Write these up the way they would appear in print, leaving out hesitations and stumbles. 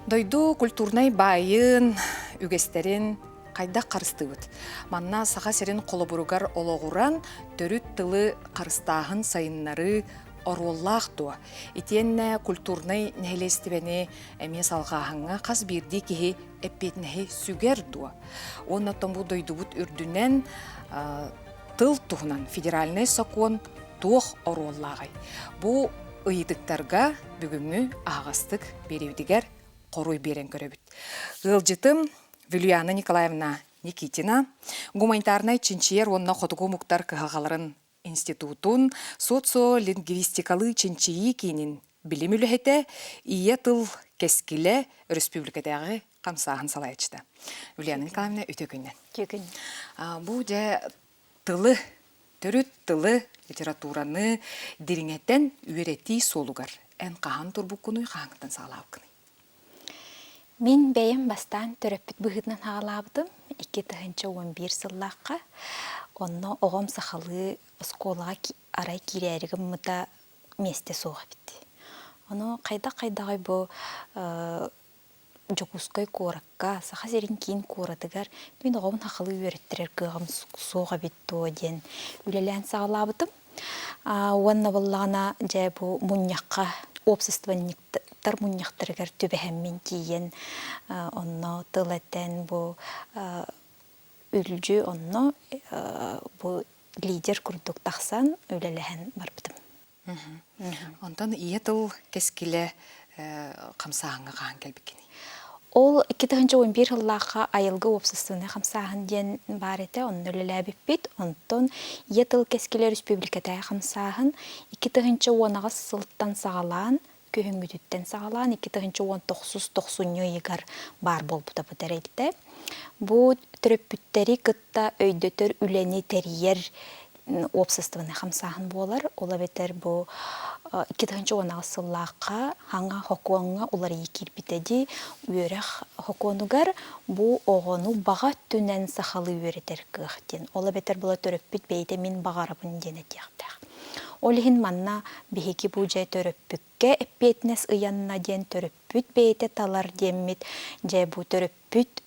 Дойду культурнай баайын, үгэстэрин хайдах харыстыыбыт? Манна Саха сирин холобуругар олоҕуран төрүт тылы харыстааһын сайыннарыы оруоллаах дуо? Итиэннэ культурнай нэһилиэстибэни эмиэ салҕааһыҥҥа хас биирдии киһи эппиэтинэһи сүгэр дуо? Уонна оттон бу дойдубут үрдүнэн тыл туһунан федеральнай сокуон туох оруоллааҕый? Бу ыйытыктарга бүгүҥҥү аһаҕастык биэриибитигэр хоруй биэрэн көрөбүт. Ыалдьытым Вилюяна Николаевна Никитина, гуманитарнай чинчийэр уонна хотугу омуктар кыһалҕаларын институтун социолингвистикалыы чинчийии киинин билим үлэһитэ, ийэ тыл кэскилэ өрөспүүбүлүкэтээҕи хамсааһын салайааччыта. Ульяна Николаевна, үтүө күннэн. Үтүө күн. Бу дьэ тылы, төрүт тылы, литератураны дириҥэтэн үөрэтии суолугар эн хаһан турбуккунуй, хаһааҥҥыттан саҕалаабыккыный? Мин бэйэм бастаан төрөппүт быһыытынан саҕалаабытым 2011 сыллаахха. Онно оҕом сахалыы оскуолаҕа арай киирээри гыммыта миэстэ суох эбит. Ону хайдах-хайдаҕый бу Дьокуускай куоракка, Саха сирин киин куоратыгар мин оҕобун сахалыы үөрэттэрэр кыаҕым суох эбит дуо диэн үлэлээн саҕалаабытым. Уонна буоллаҕына, дьэ бу мунньахха уопсастыбанньыктар мунньахтарыгар түбэһэммин тиийэн онно тыл этэн бу үлдьү онно бу лидер курдук тахсан үлэлэһэн барбытым. Онтон ийэ тыл кэскилэ хамсааһыҥҥа хаһан кэлбиккиний? Ол 2011 сыллаахха айылгы уопсастыбаннай хамсааһын диэн баар этэ, онно үлэлээбиппит. Онтон ийэ тыл кэскилэ өрөспүүбүлүкэтээҕи хамсааһын 2018 сылтан саҕалаан, күһүҥҥүтүттэн саҕалаан 2019 тохсунньу ыйыгар баар буолбута бу тэрилтэ. Бу төрөппүттэри кытта өйдөтөр үлэни тэрийэр уопсастыбаннай хамсааһын буолар. Ол эбэтэр бу 2018 сыллаахха хаҥа хокуоҥҥа уларыйыы киирбитэ дии. Үөрэх хокуонугар бу оҕону баҕа өттүнэн сахалыы үөрэтэр кыах диэн. Ол эбэтэр була төрөппүт бэйэтэ мин баҕарабын диэн этиэхтээх. Ол иһин манна биһиги бу дьэ төрөппүккэ эппиэтинэс ыйанна диэн төрөппүт бэйэтэ талар диэммит дьэ бу төрөппүт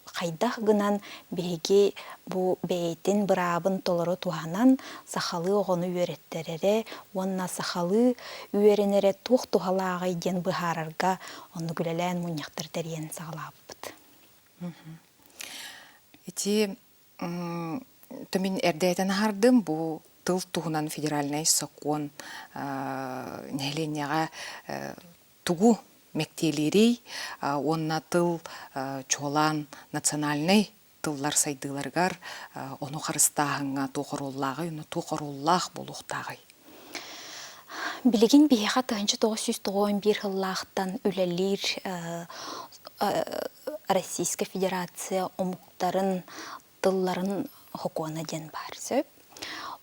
хайдах гынан биһиги бу бэйэтин быраабын толору туһанан сахалыы оҕону үөрэттэрэрэ уонна сахалыы үөрэнэрэ туох туһалааҕый диэн быһаарарга оннук үлэлээн мунньахтар тэрийэн саҕалаабыппыт. Ити мин эрдэ этэн аһардым бу тыл туһунан федеральнай сокуон нэһилиэнньэҕэ тугу мэктиэлиирий уонна тыл чуолаан национальнай тыллар сайдыыларыгар ону харыстааһыҥҥа туох оруоллааҕый уонна туох оруоллаах буолуохтааҕый? Билигин биһиэхэ 1991 сыллаахтан үлэлиир Российскай Федерация омуктарын тылларын хокуона диэн баар сөп.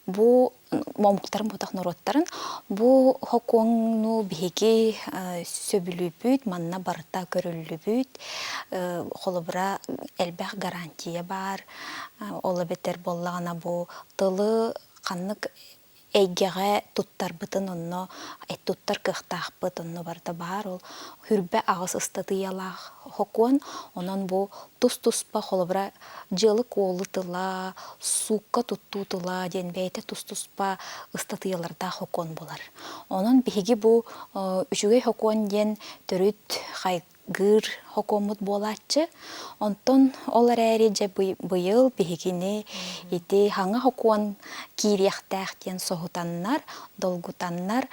Бу омуктарын ботах норуоттарын бу хокуону биһиги сөбүлүүбүт, манна барыта көрүллүбүт. Холобура, элбэх гарантия баар. Ол эбэтэр буоллаҕына бу тылы ханнык эйгэҕэ туттарбытын онно туттар кыахтаахпыт онно барыта баар ол хүрбэ аҕыс ыстатыйалаах сокуон онон бу тус-туспа холобура дьыалы-куолу тыла суукка туттуу тыла диэн бэйэтэ тус-туспа ыстатыйалардаах сокуон буолар онон биһиги бу үчүгэй сокуон диэн төрүт гыыр хокуоммут буолааччы. Онтон ол эрээри дьэ быйыл биһигини ити хаҥа хокуон киириэхтээх диэн соһутаннар, долгутаннар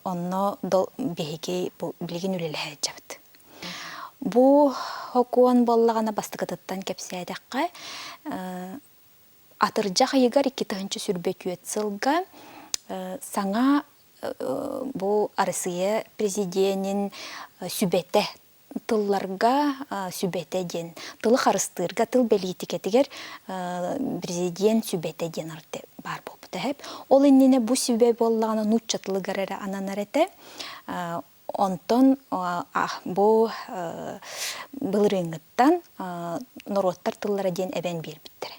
онно биһиги билигин үлэлэһэ сылдьабыт. Бу хокуон буоллаҕына бастакытыттан кэпсээтэххэ, Атырдьах ыйыгар 2024 сылга саҥа бу Арассыыйа президенин сүбэтэ тылларга сүбэтэ диэн тылы харыстыырга тыл бэлиитикэтигэр президент сүбэтэ диэн баар буолбута сөп. Ол иннинэ бу сүбэ буоллаҕына нуучча тылыгар эрэ ананар этэ. Онтон бу былырыыҥҥыттан норуоттар тыллара диэн эбэн биэрбиттэрэ.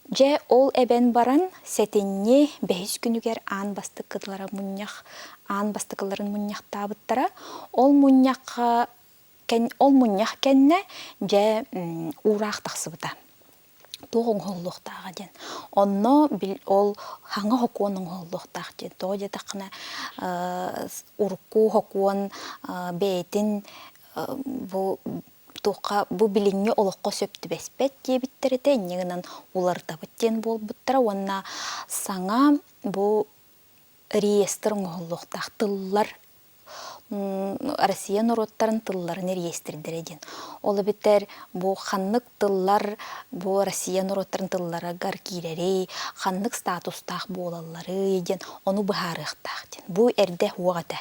Дьэ, ол эбэн баран сэтинньи бэһис күнүгэр аан бастакылара мунньах аан бастакыларын мунньахтаабыттара. Ол мунньахха Ол мунньах кэннэ дьэ уураах тахсыбыта. Туох оҥоһуллуохтааҕа диэн. Онно ол хаҥа сокуон оҥоһуллуохтаах диэн. Тоҕо диэтэххинэ урукку сокуон бэйэтин бу туохха бу билиҥҥи олоххо сөп түбэспэт диэбиттэр этэ, инньэ гынан уларытабыт диэн буолбуттара уонна саҥа бу реестр оҥоһуллуохтаах тыллар Россия норуоттарын тылларын реестрдэрэ диэн. Ол эбэтэр бу ханнык тыллар бу Россия норуоттарын тылларыгар киирэрий, ханнык статустаах буолалларый диэн ону быһаарыахтаах диэн. Бу эрдэ уох этэ.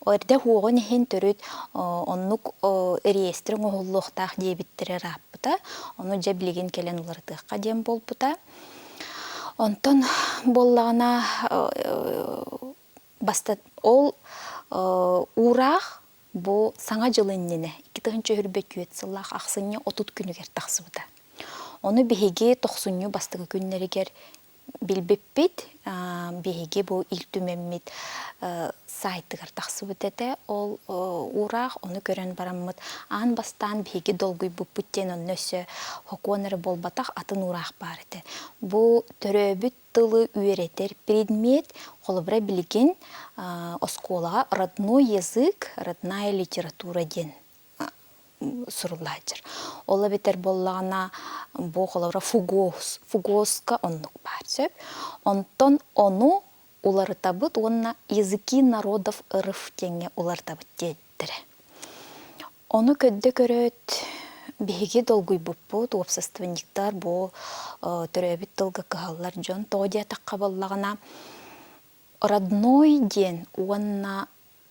Эрдэ уоҕун иһин төрүт оннук реестр оҥоһуллуохтаах диэбиттэрэ ырааппыта. Ону дьэ билигин кэлэн уларытыахха диэн буолбута. Онтон буоллаҕына Баста ол уураах бу Саҥа дьыл иннинэ 2024 сыллаах ахсынньы 30 күнүгэр тахсыбыта. Ону биһиги тохсунньу бастакы күннэригэр билбиппит. Биһиги бу Ил Түмэммит сайтыгар тахсыбыт этэ. Ол уураах ону көрөн бараммыт аан бастаан биһиги долгуйбуппут диэн онно өссө сокуон эрэ буолбатах атын уураах баар этэ. Бу төрөөбүт тылы үөрэтэр предмет, холобура билигин оскуолаҕа родной язык, родная литература диэн суруллааччыр. Ол эбэтэр буоллаҕына бу холобура фугос, фугоска оннук баар сөп. Онтон ону уларытабыт уонна языки народов РФ диэҥҥэ уларытабыт диэбиттэрэ. Ону көрдө көрөөт, биһиги долгуйбуппут, уопсастыбанньыктар бу төрөөбүт тылга кыһаллар дьон. Тоҕо диэтэххэ буоллаҕына, родной диэн уонна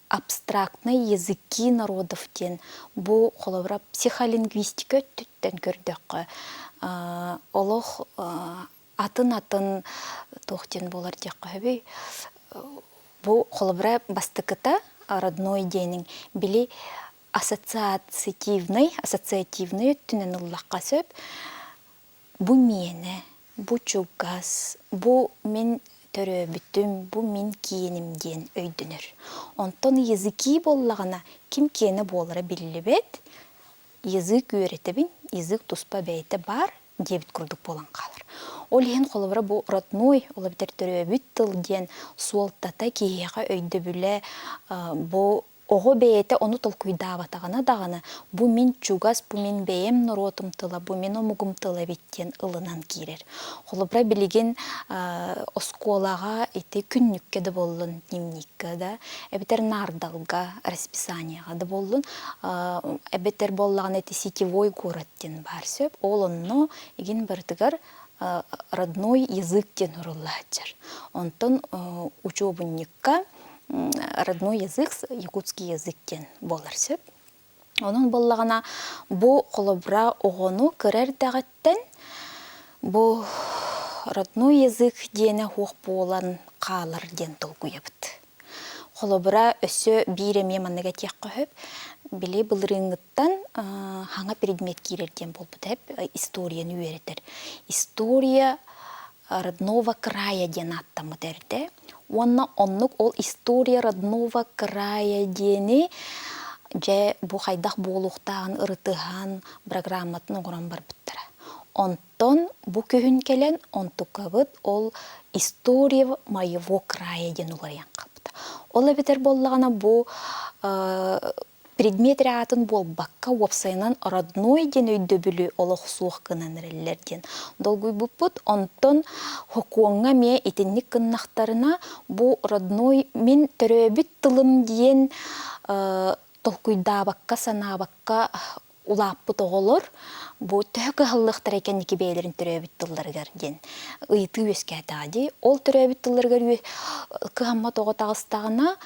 абстрактные языки народов диэн бу холобура психолингвистика өттүттэн көрдөххө, олох атын-атын туох диэн буолар диэххэ сөбүй? Бу холобура бастакыта родной диэниҥ били ассоциативный, ассоциативный өттүнэн ыллахха сөп. Бу миэнэ, бу чугас, бу мин төрөөбүтүм, бу мин киэним диэн өйдөнөр. Онтон языки буоллаҕына ким киэнэ буолара биллибэт, язык үөрэтэбин, язык туспа бэйэтэ баар диэбит курдук буолан хаалар. Ол иһин холобура бу родной, ол эбэтэр төрөөбүт тыл диэн суолтата киһиэхэ өйдөбүлэ бу оҕо бэйэтэ ону толкуйдаабатаҕына даҕаны бу мин чугас, бу мин бэйэм норуотум тыла, бу мин омугум тыла эбит диэн ылынан киирэр. Холобура билигин оскуолаҕа ити күннүккэ да буоллун, дневникка да, эбэтэр наардалга, расписаниеҕа да буоллун, эбэтэр буоллаҕына ити сетевой город диэн баар сөп. Ол онно игин барытыгар родной язык диэн уруллааччар. Онтон учуобунньукка родной язык, якутский язык диэн буолар сөп. Онон буоллаҕына бу холобура оҕону кыра эрдэҕиттэн бу родной язык диэнэ суох буолан хаалар диэн толкуйабыт. Холобура, өссө биир эмиэ маннык этиэххэ сөп. Били былырыыҥҥыттан хаҥа предмет киирэр диэн буолбута историяны үөрэтэр. История родного края диэн ааттаммыт эрдэ. Уонна оннук ол история родного края диэни дьэ бу хайдах буолуохтааҕын ырытыһан программатын оҥорон барбыттара. Онтон бу күһүн кэлэн онтукабыт ол история моего края диэн уларыйан хаалбыта. Ол эбэтэр буоллаҕына бу предмет эрэ аатын буолбакка уопсайынан родной диэн өйдөбүлү олох суох гынан эрэллэр диэн долгуйбуппут. Онтон сокуоҥҥа эмиэ итинник гыннахтарына бу родной мин төрөөбүт тылым диэн толкуйдаабакка, санаабакка улааппыт оҕолор бу төһө кыһаллыахтара кэнники бэйэлэрин төрөөбүт тылларыгар диэн ыйытыы үөскээтэҕэ дии. Ол төрөөбүт тылларыгар кыһаммат оҕо таҕыстаҕына,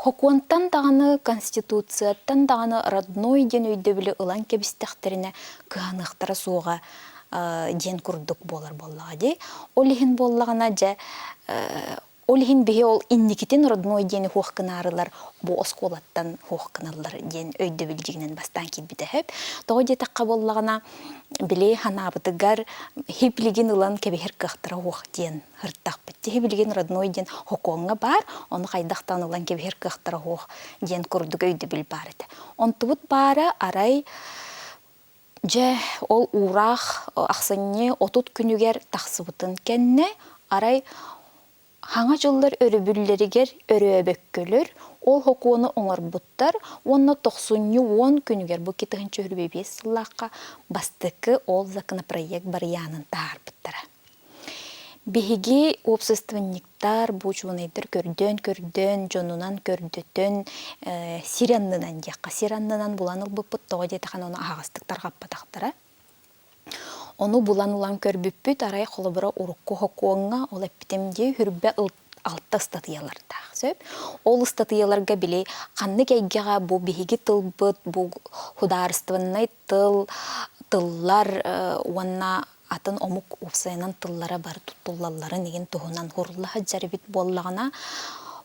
сокуонтан даҕаны, конституцияттан даҕаны родной диэн өйдөбүлү ылан кэбистэхтэринэ кыһаныахтара суоҕа диэн курдук буолар буоллаҕа дии. Ол иһин буоллаҕына дьэ. Ол иһин биһи ол инникитин родной диэни хуох гынаарылар бу оскуолаттан хуох гыналлар диэн өйдөбүл дьигинэн бастаан киирбитэ сөп. Тоҕо диэтэххэ буоллаҕына, били ханаабытыгар хиплигин ылан кэбиһэр кыахтара уох диэн ыртахпыт. Тиһи билигин родной диэн хокуоҥҥа баар, ону хайдахтан ылан кэбиһэр кыахтара уох диэн курдук өйдөбүл баар этэ. Онтубут баара арай Дьэ, ол уураах ахсынньы 30 күнүгэр тахсыбытын кэннэ, арай хаҥа дьыллар өрөбүллэригэр өрөөбөккөлөр ол сокуону оҥорбуттар уонна тохсунньу 10 күнүгэр бу 2025 сыллаахха бастакы ол законопроект барыйаанын таһаарбыттара. Биһиги уопсастыбанньыктар, бу учуонайдар көрдөөн-көрдөөн, дьонунан көрдөтөн, сир аннынан диэххэ, сир аннынан булан ылбыппыт, тоҕо диэтэххинэ ону аһаҕастык тарҕаппатахтара. Ону булан ылан көрбүппүт, арай холобура урукку сокуоҥҥа, ол эппитим дии, хүрбэ алта ыстатыйалардаах сөп. Ол ыстатыйаларга били ханнык эйгэҕэ бу биһиги тылбыт, бу судаарыстыбаннай тыл, тыллар уонна атын омук уопсайынан тыллара бары туттуллалларын игин туһунан хурулла сылдьар эбит буоллаҕына,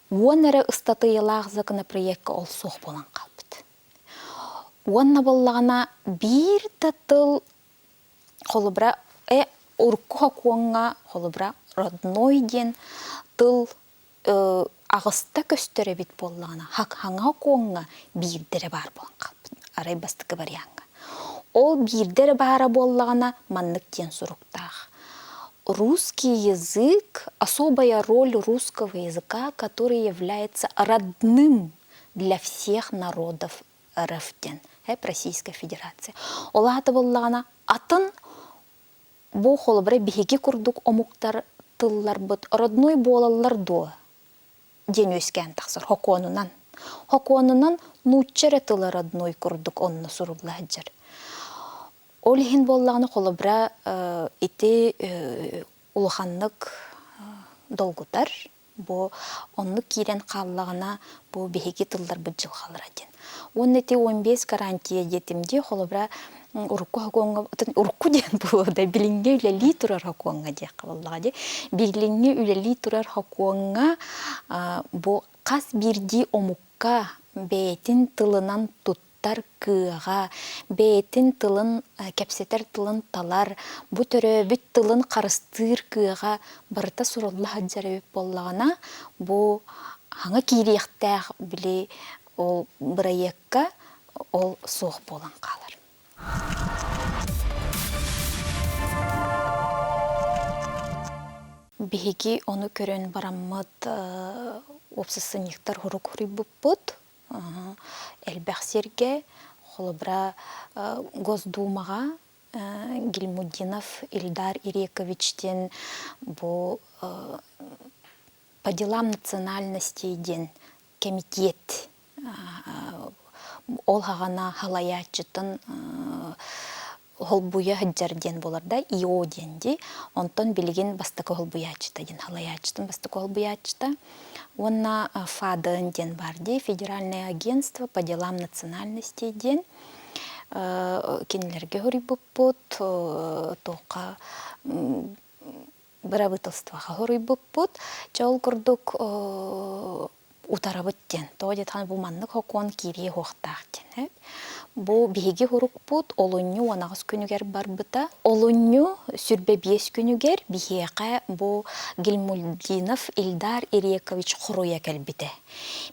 10 эрэ ыстатыйалаах законопроекка ол суох буолан хаалбыт. Уонна буоллаҕына биир да тыл холобура э урукку сокуоҥҥа холобура родной диэн тыл аҕыста көстөр эбит буоллаҕына хаҥа сокуоҥҥа биирдэ эрэ баар буолан хаалбыт арай бастакы вариаҥҥа. Ол биирдэ эрэ баара буоллаҕына маннык диэн суруктаах. Русский язык особая роль русского языка, который является родным для всех народов РФ диэн Российская Федерация. Ол аата буоллаҕына атын бу холобура биһиги курдук омуктар тылларбыт родной буолаллар дуо диэн үөскээн тахсар хокуонунан. Хокуонунан нуучча эрэ тыла родной курдук онно сурулла сылдьар. Ол иһин буоллаҕына холобура ити улаханнык долгутар Бу оннук киирэн хааллаҕына, бу биһиги тылларбыт дьылҕалара диэн. Уонна ити 15 гарантия диэтим дии, холобура, урукку сокуоҥҥа, урукку диэн буолуо да, билиҥҥи үлэлии турар сокуоҥҥа диэххэ буоллаҕа дии. Билиҥҥи үлэлии турар сокуоҥҥа бу хас биирдии омукка бэйэтин тылынан тут туттар кыаҕа, бэйэтин тылын, кэпсэтэр тылын талар, бу төрөөбүт тылын харыстыыр кыаҕа барыта сурулла сылдьар эбит буоллаҕына, бу хаҥа киириэхтээх били ол бырайыакка ол суох буолан хаалар. Биһиги ону көрөн бараммыт уопсастыбанньыктар урук суруйбуппут. Элбэх сиргэ, холобура, Госдумаҕа Гильмутдинов Ильдар Ирекович диэн бу по делам национальностей диэн кэмитиэт ол хаҕана халайааччытын холбуйа сылдьар диэн буолар да ИО диэн дии. Онтон билигин бастакы холбуйааччыта диэн халайааччытын бастакы холбуйааччыта. Уонна ФАДН диэн баар дии, Федеральное агентство по делам национальностей диэн. Кинилэргэ хоруйбуппут, туохха бырабыыталыстыбаҕа хоруйбуппут. Чэ ол курдук утарабыт диэн. Тоҕо диэтэххинэ бу маннык сокуон киириэ суохтаах диэн. Бу биһиги урукпут олунньу 18 күнүгэр барбыта. Олунньу 25 күнүгэр биһиэхэ бу Гильмульдинов Ильдар Ирекович хоруйа кэлбитэ.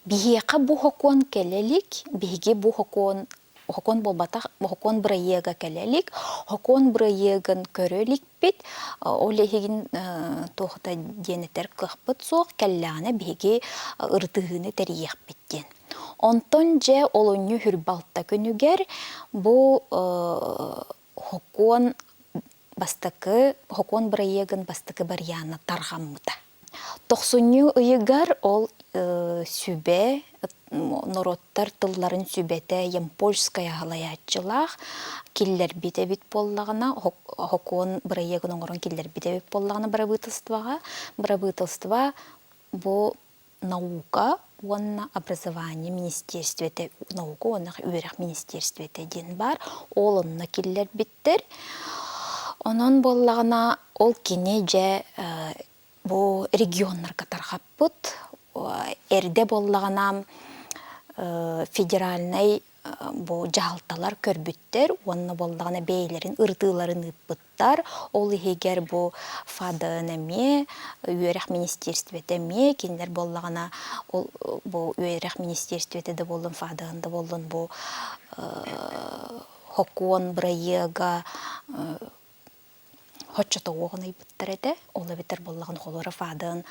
Биһиэхэ бу сокуон кэлэ илик, биһиги бу сокуон Хокуон буолбатах, хокуон бырайыага кэлэ илик. Хокуон бырайыагын көрө иликпит. Ол иһигин туох да диэн этэр кыахпыт суох. Кэллэҕинэ биһиги ырытыһыыны тэрийиэхпит диэн. Онтон дьэ олунньу хүрбалта күнүгэр бу хокуон бастакы хокуон бырайыагын бастакы барыйаана тарҕаммыта. Тохсунньу ыйыгар ол сүбэ норуоттар тылларын сүбэтэ Ямпольская салайааччылаах киллэрбит эбит буоллаҕына, сокуон бырайыагын оҥорон киллэрбит эбит буоллаҕына бырабыыталыстыбаҕа, бырабыыталыстыба бу наука уонна образование министиэристибэтэ наука уонна үөрэх министиэристибэтэ диэн баар ол онно киллэрбиттэр. Онон буоллаҕына ол кини дьэ. Бу регионнарга тарҕаппыт. Эрдэ буоллаҕына федеральнай бу дьаһалталар көрбүттэр уонна буоллаҕына бэйэлэрин ырытыыларын ыыппыттар. Ол иһигэр бу ФАДН эмиэ, үөрэх министиэристибэтэ эмиэ, кинилэр буоллаҕына ол бу үөрэх министиэристибэтэ да буоллун, ФАДН да буоллун бу сокуон бырайыага Оччотооҕун ыйбыттар этэ. Ол эбэтэр буоллаҕын холоро ФАДН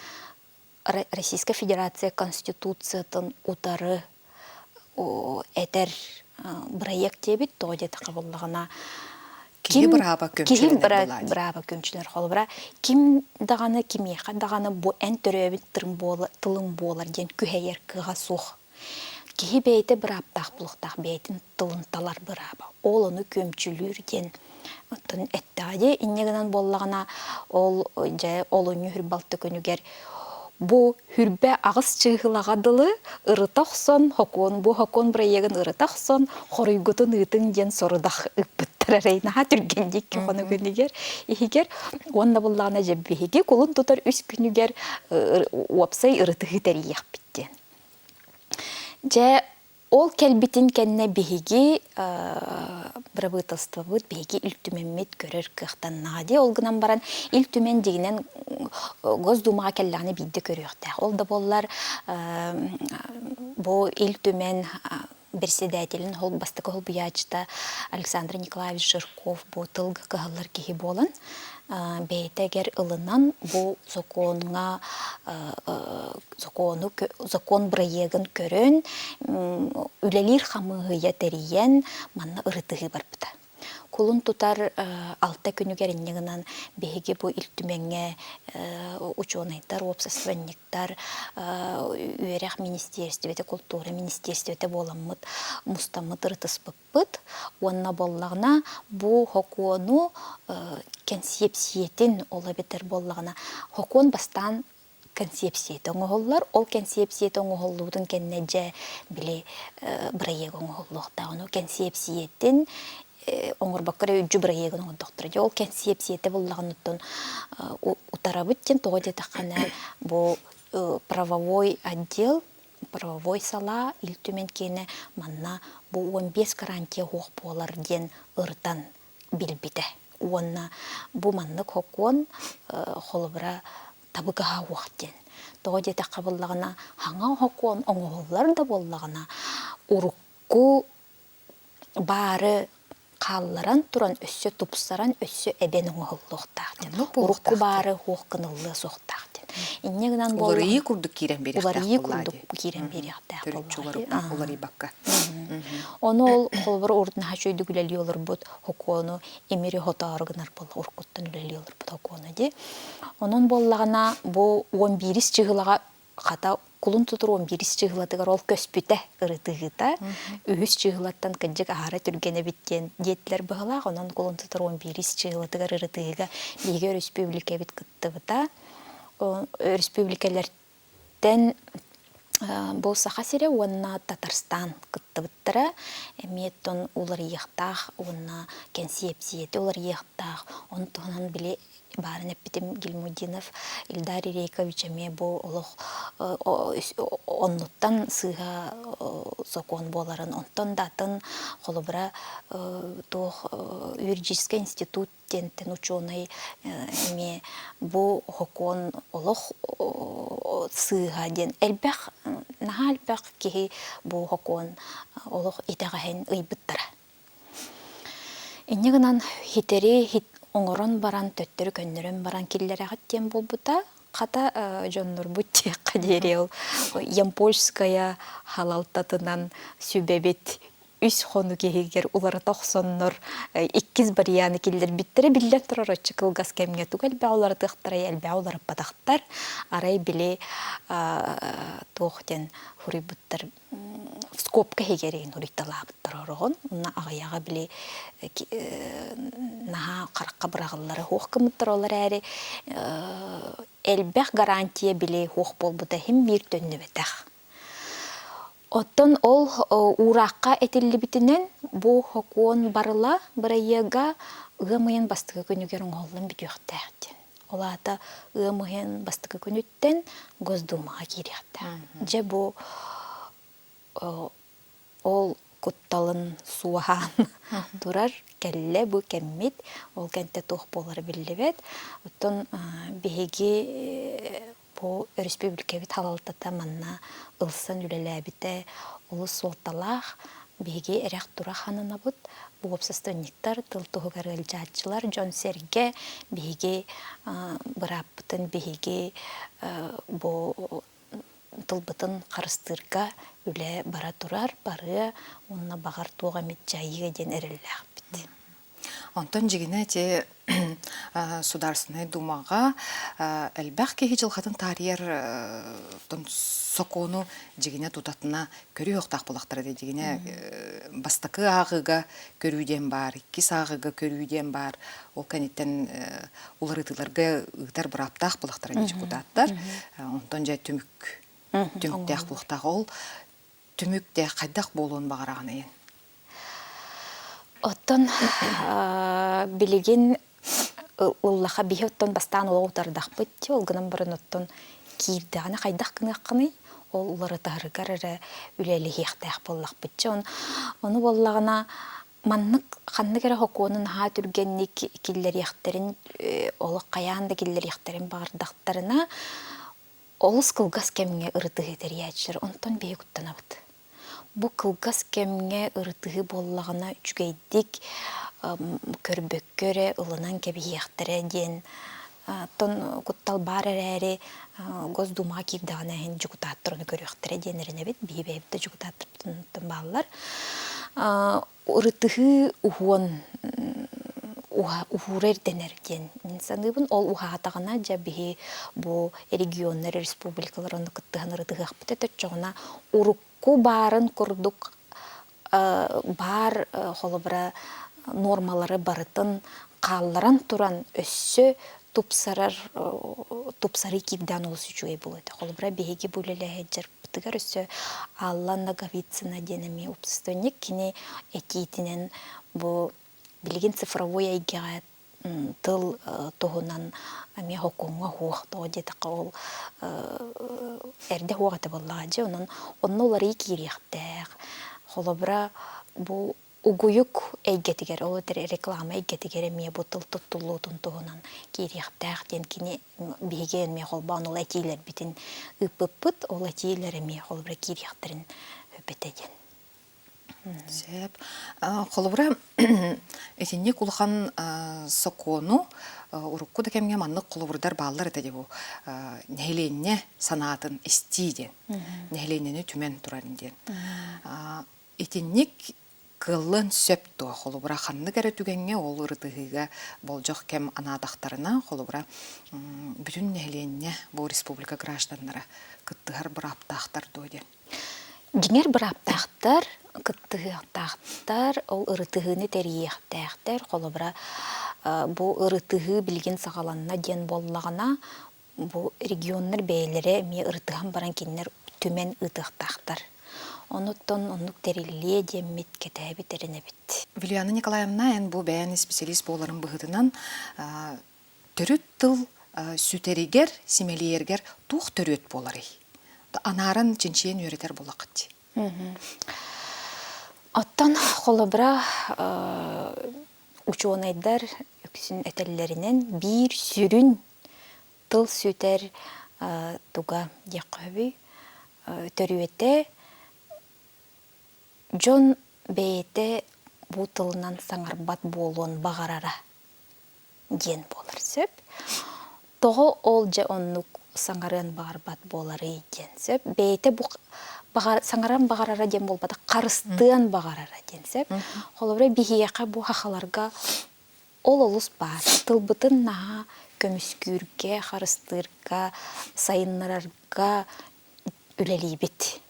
Российскай Федерация Конституциятын утары этэр бырайыак диэбит. Тоҕо диэтэххэ буоллаҕына Киһи бырааба киһи көмчүлэнэр буолааччы. бырааба көмчүлэнэр. Холобура, ким даҕаны кимиэхэ даҕаны бу эн төрөөбүт тылыҥ буолар диэн күһэйэр кыаҕа суох. Киһи бэйэтэ бырааптаах буолуохтаах, бэйэтин тылын талар бырааба. Ол ону күөмчүлүүр диэн оттон эттэҕэ дии. Инньэ гынан буоллаҕына, ол дьэ олунньу хүрбэ алта күнүгэр бу хүрбэ аҕыс чыыһылаҕа дылы ырыта охсон, хокуон бу хокуон бырайыагын ырыта охсон, хоруйгутун ыытыҥ диэн сорудах ыыппыттар эрэй наһаа түргэнник хонук күнүгэр иһигэр уонна буллаҕына дьэ биһиги кулун тутар үс күнүгэр уопсай ырытыһыы тэрийиэхпит диэн. Дьэ, ол кэлбитин кэннэ биһиги бырабыыталыстыбабыт, биһиги Ил Түмэммит көрөр кыахтаннаҕа дии. Ол гынан баран Ил Түмэн дьиҥинэн Госдумаҕа кэллэҕинэ биирдэ көрүөхтээх. Ол да буоллар бу Ил Түмэн председателин бастакы солбуйааччыта Александр Николаевич Жирков бу тылга кыһаллар киһи буолан бэйэтэ ылынан бу сокуоҥҥа сокуону закон бырайыагын көрөн үлэлиир хамыыһыйа тэрийэн манна ырытыһыы барбыта. Кулун тутар алта күнүгэр инньэ гынан биһиги бу Ил Түмэҥҥэ учуонайдар, уопсастыбанньыктар, үөрэх министиэристибэтэ, култуура министиэристибэтэ буоламмыт мустаммыт ырытыспыппыт. Уонна буоллаҕына бу сокуону кэнсиэпсийэтин, ол эбэтэр буоллаҕына сокуон бастаан кэнсиэпсийэтэ оҥоһуллар. Ол кэнсиэпсийэтэ оҥоһуллубутун кэннэ дьэ били бырайыак оҥоһуллуохтаах. Ону кэнсиэпсийэтин оҥорбокко эрэ үддьү бырайыагын оҥордохторо. Дьэ ол кэнсиэпсийэтэ буллаҕын оттон утарабыт диэн тоҕо диэтэххинэ бу правовой отдел правовой салаа Ил Түмэн киэнэ манна бу 15 гарантия суох буолар диэн ырытан билбитэ. Уонна бу маннык сокуон холобура табыгаһа суох диэн. Тоҕо диэтэххэ буоллаҕына, хаҥа сокуон оҥоһуллар да буоллаҕына, урукку баары хаалларан туран өссө тупсаран, өссө эбэн оҥоһуллуохтаах диэн. Урукку баары суох гыныллыа суохтаах диэн. Инньэ гынан Уларыйыы курдук киирэн биэриэхтээх Уларыйыы курдук киирэн биэриэхтээх буоллаҕа. Уларыйбакка. Ону ол холобура урут наһаа үчүгэйдик үлэлии олорбут хокуону имири хотоору гынар буолла уруккуттан үлэлии олорбут хокуону дии. Онон буоллаҕына бу 11 чыһылаҕа хата кулун тутур 11 чыһылатыгар ол көспүтэ ырытыыта үһүс чыһылаттан кырдьык аһара түргэн эбит диэн диэтилэр быһылаах онон кулун тутур 11 чыһылатыгар ырытыыга биһиги өрөспүүбүлүкэбит кыттыбыта өрөспүүбүлүкэлэртэн бу Саха сирэ уонна Татарстан кыттыбыттара. Эмиэ оттон уларыйыахтаах уонна кэнсиэпсийэтэ уларыйыахтаах. Ону туһунан били баарын эппитим Гильмудинов Ильдар Ирейкович эмиэ бу олох оннуттан сыыһа сокуон буоларын, онтон да атын холобура туох юридическай институт диэнтэн учуонай эмиэ бу сокуон олох сыыһа диэн элбэх наһаа элбэх киһи бу сокуон олох итэҕэһин ыйбыттара. Инньэ гынан хитэри оҥорон баран төттөрү көннөрөн баран киллэрэҕит диэн буолбута. Хата дьоннорбут диэххэ диэри ол Ямпольская халалтатынан сүбэбит үс хонук иһигэр уларыта охсоннор иккис барыйааны киллэрбиттэрэ биллэн турар оччо кылгас кэмҥэ тугу элбэҕи уларытыахтарай элбэҕи уларыппатахтар арай били туох диэн суруйбуттар скобка иһигэр иһин суруйталаабыттар ороҕун уонна аҕыйаҕа били наһаа харахха быраҕыллара суох гыммыттар ол эрээри элбэх гарантия били суох буолбута иһин биир төннүбэтэх Оттон ол уураахха этиллибитинэн, бу сокуон барыла бырайыага ыам ыйын бастакы күнүгэр оҥоһуллан бүтүөхтээх диэн. Ол аата ыам ыйын бастакы күнүттэн Госдумаҕа киириэхтээх. Дьэ бу ол кутталын суоһаан турар кэллэ бу кэммит ол кэнтэ туох буолара биллибэт оттон биһиги бу өрөспүүбүлүкэбит салалтата манна ылсан үлэлээбитэ олус суолталаах биһиги эрэх-турах хананабыт бу уопсастыбанньыктар тыл туһугар ыалдьааччылар дьон-сэргэ биһиги бырааппытын биһиги бу тылбытын харыстыырга үлэ бара турар, барыа уонна баҕар туох эмит дьайыа диэн эрэллээхпит. Онтон дьигинэ ити Судаарственнай Думаҕа элбэх киһи дьылҕатын таарыйар сокуону дьигинэ тутатына көрүү буолахтара дии дьигинэ бастакы ааҕыыга көрүү диэн баар, иккис ааҕыыга көрүү диэн баар. Ол кэнниттэн уларытыыларга ыытар бырааптаах буолахтара дии дьокутааттар. Онтон дьэ түмүк түмүктээх буолуохтаах. Ол түмүк де хайдах буолуон баҕараҕын эйэн? Оттон билигин ыллаха биһи оттон бастаан олох утардахпыт дии, ол гынан баран оттон киирдэҕинэ хайдах гыныаххыный? Ол уларытарыгар эрэ үлэлэһиэхтээх буоллахпыт. Дьэ, ону буоллаҕына маннык ханнык эрэ сокуону наһаа түргэнник киллэриэхтэрин, олох хайаан да киллэриэхтэрин баҕардахтарына, олус кылгас кэмҥэ ырытыһыы тэрийээччилэр онтон биһи куттанабыт. Бу кылгас кэмҥэ ырытыһыы буоллаҕына үчүгэйдик көрбөккө эрэ ылынан кэбиһиэхтэрэ диэн оттон куттал баар эрээри Госдумаҕа киирдэҕинэ иһин дьокутааттар ону көрүөхтэрэ диэн эрэнэбит. Биһи бэйэбит да дьокутааттарбытын бааллар. Ырытыһыы уһуон уһуура ирдэнэр диэн мин саныыбын. Ол уһаатаҕына дьэ биһи бу регионнар, республикалар ону кыттыһан ырытыһыахпыт этэ. Оччоҕуна урукку баарын курдук баар холобура нуормалары барытын хаалларан туран өссө тупсарар тупсарыы киирдээн олус үчүгэй буолуо этэ. Холобура биһиги бу үлэлэһэ дьарыкпытыгар өссө Алла Ноговицына диэн эмиэ общественник кини этиитинэн бу билигин цифровой эйгэҕэ тыл туһунан эмиэ сокуоҥҥа суох тоҕо диэтэххэ ол эрдэ суох этэ буоллаҕа дьэ онон онно уларыйыы киириэхтээх холобура бу угуйук эйгэтигэр ол этэр реклама эйгэтигэр эмиэ бу тыл туттуллуутун туһунан киириэхтээх диэн кини биһиги эмиэ холбоон ол этиилэрбитин ыыппыппыт ол этиилэр эмиэ холобура киириэхтэрин сөп этэ диэн Сөп. Холобура, итинник улахан сокуону урукку да кэмҥэ маннык холобурдар бааллар этэ дии бу нэһилиэнньэ санаатын истии диэн, нэһилиэнньэни түмэн турар диэн. Итинник кыаллыан сөп дуо? Холобура, ханнык эрэ түгэҥҥэ ол ырытыһыыга болдьох кэм анаатахтарына, холобура, бүтүн нэһилиэнньэ бу республика гражданнара кыттыһар бырааптаахтар дуо диэн. Дьиҥэр бырааптаахтар, кыттыһыахтаахтар, ол ырытыһыыны тэрийиэхтээхтэр. Холобура, бу ырытыһыы билигин саҕаланна диэн буоллаҕына, бу регионнар бэйэлэрэ эмиэ ырытыһан баран кинилэр түмэн ыытыахтаахтар. Онуттан оннук тэриллиэ диэммит кэтээбит эрэнэбит. Вилюяна Николаевна, эн бу бэйэн исписэлиис буоларын быһыытынан төрүт тыл сүтэригэр, симэлийэригэр туох төрүөт буоларый? Анааран чинчийэн үөрэтэр буолаххыт дии. Оттон холобура учуонайдар үксүн этэллэринэн биир сүрүн тыл сүтэр туга диэххэ сөбүй төрүөтэ дьон бэйэтэ бу тылынан саҥарбат буолуон баҕарара диэн буолар сөп. Тоҕо ол дьэ оннук саҥарыан баҕарбат буоларый диэн сөп. Бэйэтэ бу саҥаран баҕарара диэн буолбатах, харыстыан баҕарара диэн сөп. Холобура, биһиэхэ бу хахаларга ол олус баар. Тылбытын наһаа көмүскүүргэ, харыстыырга, сайыннарарга үлэлиибит.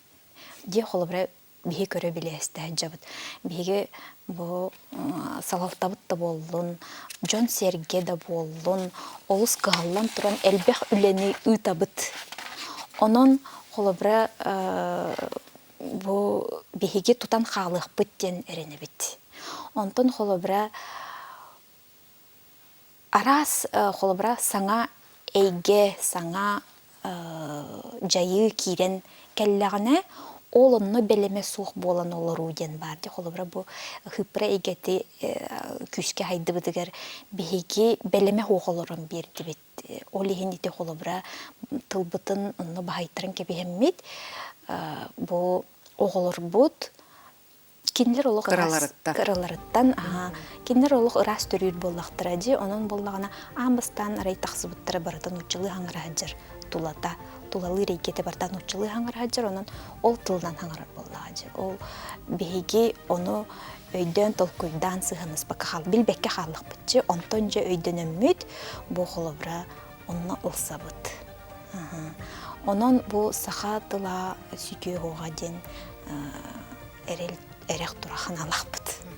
Дьиэ холобура биһи көрө билээстэ сылдьабыт. Биһиги бу салалтабыт да буоллун, дьон-сэргэ да буоллун, олус кыһаллан туран элбэх үлэни ыытабыт. Онон холобура бу биһиги тутан хаалыахпыт диэн эрэнэбит. Онтон холобура Араас холобура саҥа эйгэ, саҥа дьайыы киирэн кэллэҕинэ, ол онно бэлэмэ суох буолан олоруу диэн баар дии. Холобура, бу хыыппара эйгэти күүскэ хайдыбытыгар биһиги бэлэмэ суох олорон биэрдибит. Ол иһин ити холобура тылбытын онно баһайтаран кэбиһэммит, бу оҕолорбут кинилэр олох кыраларыттан кыраларыттан аһа кинилэр олох ыраас төрүүр буоллахтара дии онон буоллаҕына аан бастаан арай тахсыбыттара барыта нууччалыы хаҥара сылдьар тулата тулалыыр эйгэтэ барыта нууччалыы хаҥара сылдьар онон ол тылынан хаҥарар буоллаҕа дии ол биһиги ону өйдөөн толкуйдаан сыһыанаспакка хаал билбэккэ хааллахпыт дии онтон дьэ өйдөнөммүт бу холобура онно ылсабыт онон бу саха тыла сүтүө уоҕа диэн эрэл эрэх турахан алахпыт.